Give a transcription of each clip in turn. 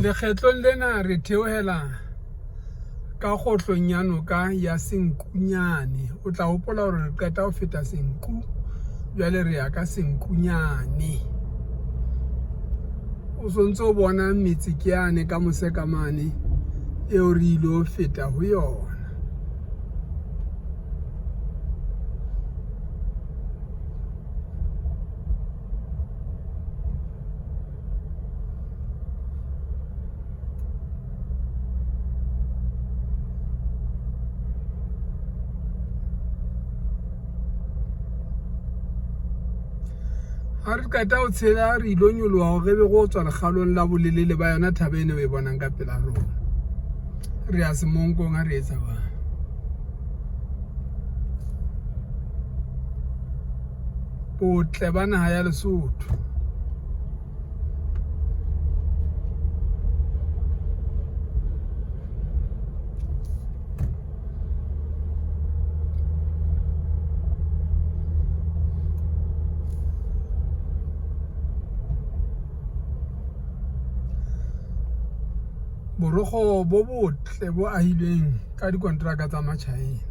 Lekgetlong lena re theohela ka kgohlong ya noka ya Senkunyane. O tla hopola hore re qeta ho feta Senku, jwale re ya ka Senkunyane. O sontso o bona metse ke yane ka mose ka mane eo re ilo feta ho yona. Ha re qeta ho tshela re ilo nyoloha hore re be go tswa lekgalong la bolelele ba yona thaba ena o e bonang ka pela rona. Re ya Semonkong ha re etsa ba. Botle ba naha ya Lesotho. Borokgo bo botle bo ahilweng ka dikonteraka tsa Matjhaena.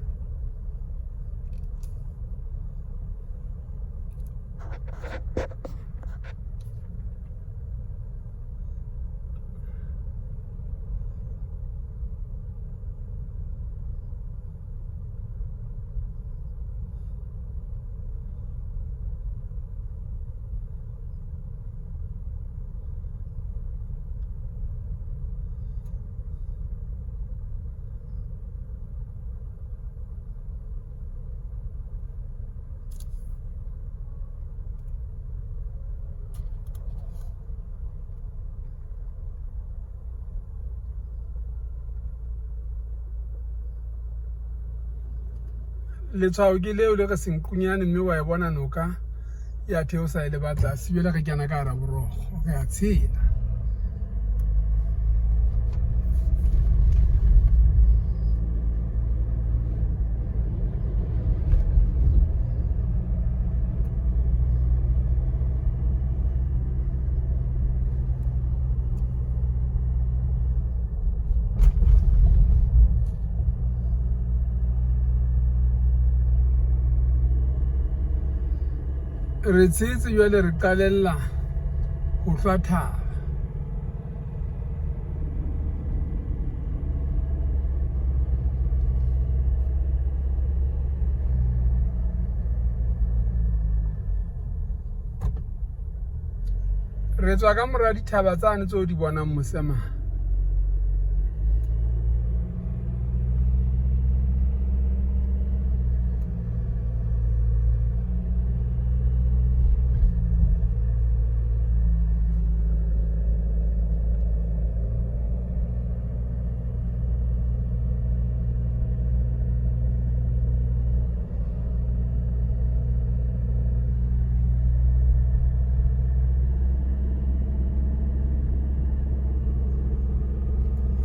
Letshwao ke leo le re Senqunyane mme wa e bona noka ya theosa e le ba tlase jwale re kena ka hara borokgo re a tshela. Re tshetse jwale re qalella ho hlwa thaba. Re tswa ka mora dithaba tsane tseo di bonang mose mane.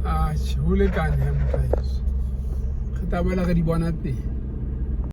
Atjhe, ho lekane he motho wa heso. Re tla boela re di bona pele.